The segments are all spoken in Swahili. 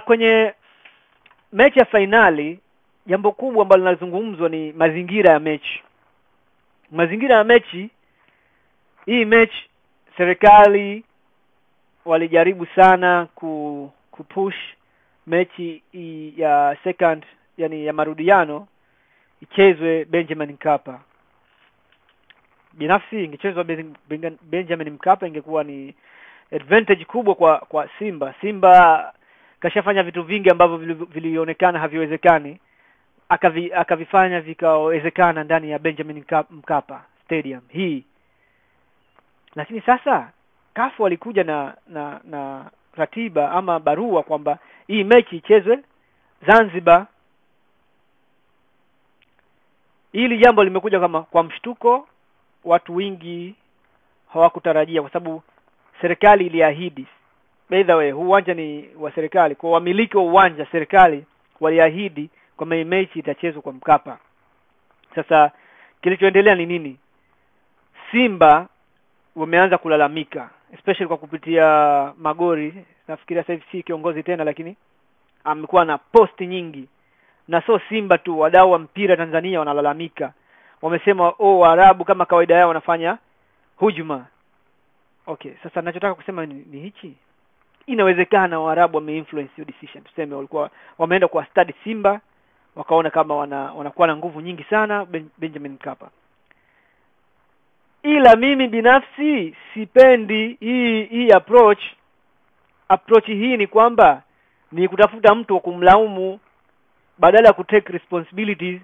Kwenye mechi ya fainali, jambo kubwa ambalo linazungumzwa ni mazingira ya mechi. Mazingira ya mechi hii, mechi serikali walijaribu sana kupush mechi ya second, yani ya marudiano ichezwe Benjamin Mkapa. Binafsi ingechezwa Benjamin Mkapa ingekuwa ni advantage kubwa kwa Simba. Simba kashafanya vitu vingi ambavyo vilionekana haviwezekani, akavifanya vikawezekana ndani ya Benjamin Mkapa Stadium hii. Lakini sasa CAF walikuja na ratiba ama barua kwamba hii mechi ichezwe Zanzibar. Hili jambo limekuja kama kwa mshtuko, watu wengi hawakutarajia kwa sababu serikali iliahidi. By the way, huu uwanja ni wa serikali. Kwa wamiliki wa uwanja serikali waliahidi kwamba hii mechi itachezwa kwa Mkapa. Sasa kilichoendelea ni nini? Simba wameanza kulalamika, especially kwa kupitia Magori. Nafikiria sasa hivi si kiongozi tena, lakini amekuwa na posti nyingi. Na sio Simba tu, wadau wa mpira Tanzania wanalalamika. Wamesema Waarabu kama kawaida yao wanafanya hujuma. Okay, sasa ninachotaka kusema ni hichi. Inawezekana Waarabu wameinfluence hiyo decision. Tuseme walikuwa wameenda kwa study Simba, wakaona kama wanakuwa na nguvu nyingi sana Benjamin Mkapa. Ila mimi binafsi sipendi hii approach. Approach hii ni kwamba ni kutafuta mtu wa kumlaumu badala ya kutake responsibilities.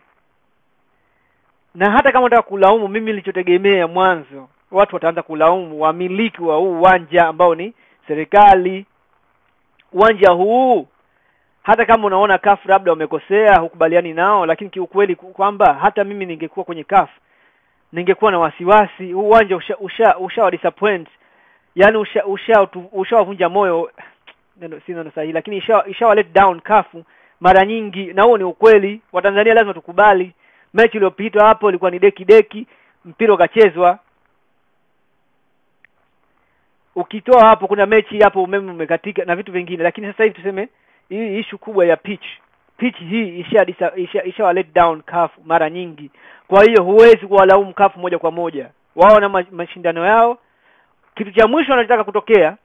Na hata kama unataka kulaumu, mimi nilichotegemea mwanzo watu wataanza kulaumu wamiliki wa huu uwanja ambao ni serikali. Uwanja huu, hata kama unaona CAF labda wamekosea, hukubaliani nao, lakini kiukweli kwamba hata mimi ningekuwa kwenye CAF ningekuwa na wasiwasi. Huu uwanja usha disappoint, yani ushawavunja moyo, neno si neno sahihi, lakini isha let down CAF mara nyingi, na huo ni ukweli. Watanzania lazima tukubali. Mechi iliyopita hapo ilikuwa ni deki deki, mpira ukachezwa. Ukitoa hapo kuna mechi hapo umeme umekatika na vitu vingine, lakini sasa hivi tuseme hii issue kubwa ya pitch. Pitch hii isha let down CAF mara nyingi. Kwa hiyo huwezi kuwalaumu CAF moja kwa moja. Wao na mashindano yao. Kitu cha mwisho wanachotaka kutokea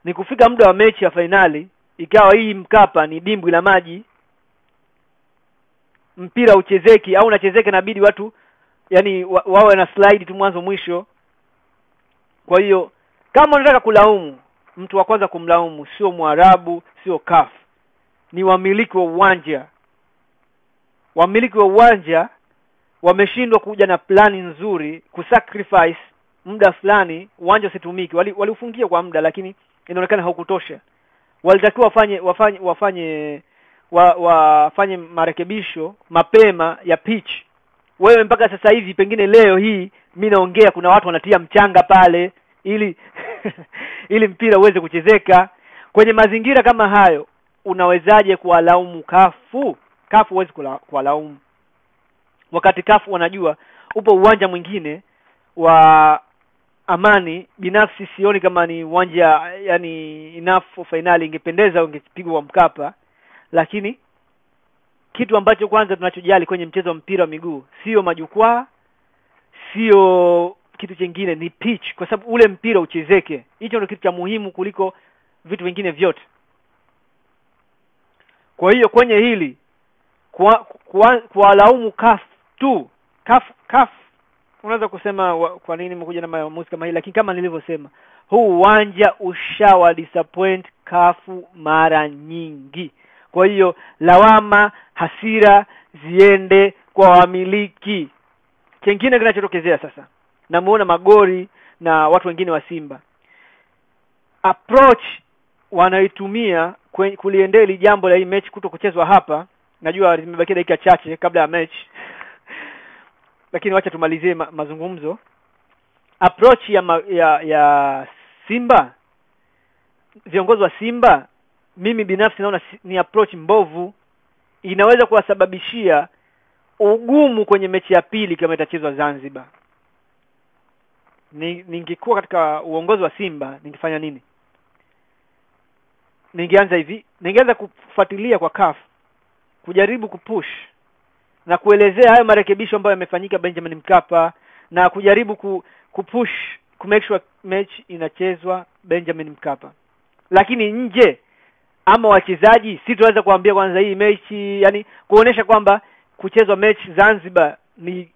ni kufika muda wa mechi ya fainali ikawa hii Mkapa ni dimbwi la maji, mpira uchezeki au unachezeka inabidi watu yani wawe na slide tu mwanzo mwisho. Kwa hiyo kama unataka kulaumu, mtu wa kwanza kumlaumu sio Mwarabu, sio CAF, ni wamiliki wa uwanja. Wamiliki wa uwanja wameshindwa kuja na plani nzuri, kusacrifice muda fulani uwanja usitumike. Waliufungia kwa muda, lakini inaonekana haukutosha. Walitakiwa wafanye marekebisho mapema ya pitch. Wewe mpaka sasa hivi, pengine leo hii mimi naongea, kuna watu wanatia mchanga pale ili ili mpira uweze kuchezeka. Kwenye mazingira kama hayo unawezaje kuwalaumu CAF? CAF huwezi kuwalaumu, wakati CAF wanajua upo uwanja mwingine wa Amani. Binafsi sioni kama ni uwanja yani enough for finali. Ingependeza ungepigwa wa Mkapa, lakini kitu ambacho kwanza tunachojali kwenye mchezo wa mpira wa miguu sio majukwaa, sio kitu kingine, ni pitch, kwa sababu ule mpira uchezeke. Hicho ndio kitu cha muhimu kuliko vitu vingine vyote. Kwa hiyo kwenye hili kuwalaumu CAF tu, CAF unaweza kusema kwa nini mmekuja na maamuzi kama hili, lakini kama nilivyosema, huu uwanja ushawa disappoint CAF mara nyingi. Kwa hiyo lawama, hasira ziende kwa wamiliki. Kingine kinachotokezea sasa, namuona Magori na watu wengine wa Simba, approach wanaitumia kuliendea hili jambo la hii mechi kuto kuchezwa hapa. Najua zimebakia dakika chache kabla ya mechi lakini wacha tumalizie mazungumzo. Approach ya Simba, viongozi wa Simba, mimi binafsi naona ni approach mbovu. Inaweza kuwasababishia ugumu kwenye mechi ya pili kama itachezwa Zanzibar. Ningekuwa katika uongozi wa Simba ningefanya nini? ningeanza hivi, ningeanza kufuatilia kwa CAF, kujaribu kupush na kuelezea hayo marekebisho ambayo yamefanyika Benjamin Mkapa, na kujaribu kupush ku make sure mechi inachezwa Benjamin Mkapa. Lakini nje ama wachezaji si tuweza kuambia kwanza hii mechi, yani kuonesha kwamba kuchezwa mechi Zanzibar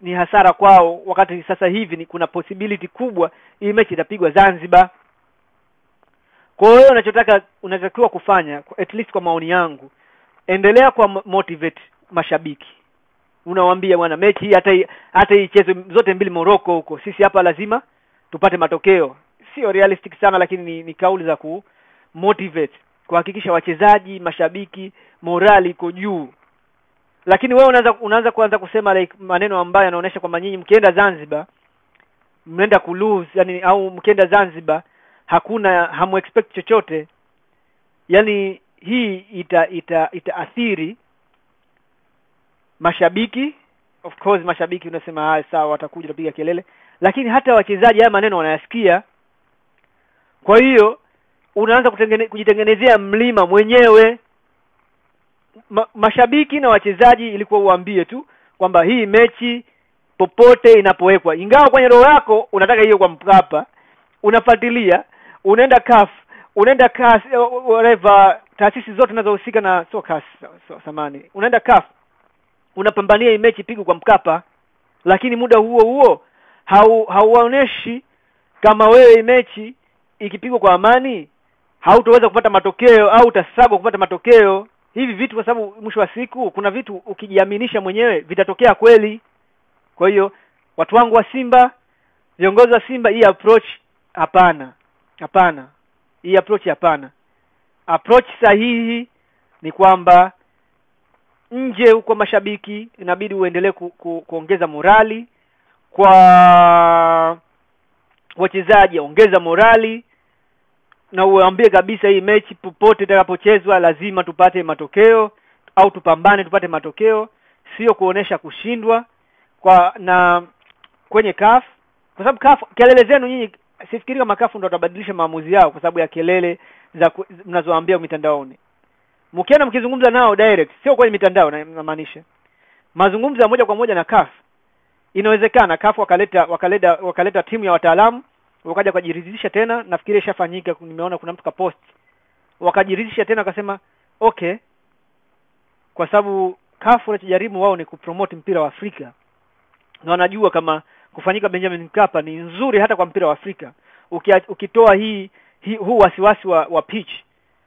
ni hasara kwao, wakati sasa hivi ni kuna possibility kubwa hii mechi itapigwa Zanzibar. Kwa hiyo unachotakiwa kufanya, at least kwa maoni yangu, endelea kwa motivate mashabiki. Unawaambia bwana, mechi hii hata ichezwe zote mbili Morocco huko, sisi hapa lazima tupate matokeo. Sio realistic sana, lakini ni kauli za ku motivate, kuhakikisha wachezaji, mashabiki morali iko juu. Lakini wewe unaanza kuanza kusema like maneno ambayo yanaonyesha kwamba nyinyi mkienda Zanzibar mnaenda ku lose, yani au mkienda Zanzibar hakuna, hamu expect chochote. Yani hii itaathiri mashabiki. Of course mashabiki unasema haya sawa, watakuja kupiga kelele, lakini hata wachezaji haya maneno wanayasikia. Kwa hiyo unaanza kujitengenezea mlima mwenyewe. Mashabiki na wachezaji ilikuwa uambie tu kwamba hii mechi popote inapowekwa, ingawa kwenye roho yako unataka hiyo kwa Mkapa, unafuatilia, unaenda CAF, unaenda CAS, whatever taasisi zote zinazohusika na sio CAS, samani, unaenda CAF, unapambania hii mechi pigwe kwa Mkapa, lakini muda huo huo hauoneshi kama wewe mechi ikipigwa kwa amani hautoweza kupata matokeo au utasagwa kupata matokeo. Hivi vitu, kwa sababu mwisho wa siku kuna vitu ukijiaminisha mwenyewe vitatokea kweli. Kwa hiyo watu wangu wa Simba, viongozi wa Simba, hii approach hapana. Hapana. Hii approach hapana. Approach sahihi ni kwamba nje huko mashabiki inabidi uendelee kuongeza morali, kwa wachezaji ongeza morali, na uambie kabisa hii mechi popote itakapochezwa lazima tupate matokeo, au tupambane tupate matokeo, sio kuonesha kushindwa kwa na kwenye CAF. Kwa sababu CAF, kelele zenu nyinyi, sifikiri kama CAF ndio watabadilisha maamuzi yao kwa sababu ya kelele za mnazoambia mitandaoni. Mkienda mkizungumza nao direct, sio kwenye mitandao namaanisha, mazungumzo ya moja kwa moja na CAF, inawezekana CAF wakaleta timu ya wataalamu wakaja kujiridhisha tena. Nafikiri ishafanyika, nimeona kuna mtu kapost, wakajiridhisha tena wakasema okay, kwa sababu CAF wanachojaribu wao ni kupromote mpira wa Afrika, na wanajua kama kufanyika Benjamin Mkapa ni nzuri hata kwa mpira wa Afrika, ukitoa hii huu wasiwasi wa pitch,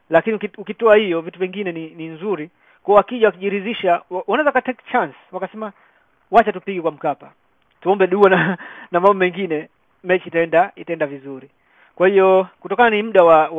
lakini ukitoa hiyo vitu vingine ni nzuri. Kwa wakija wakijiridhisha, wanaweza ka take chance wakasema wacha tupige kwa Mkapa, tuombe dua na mambo mengine, mechi itaenda vizuri. Kwa hiyo kutokana ni muda wa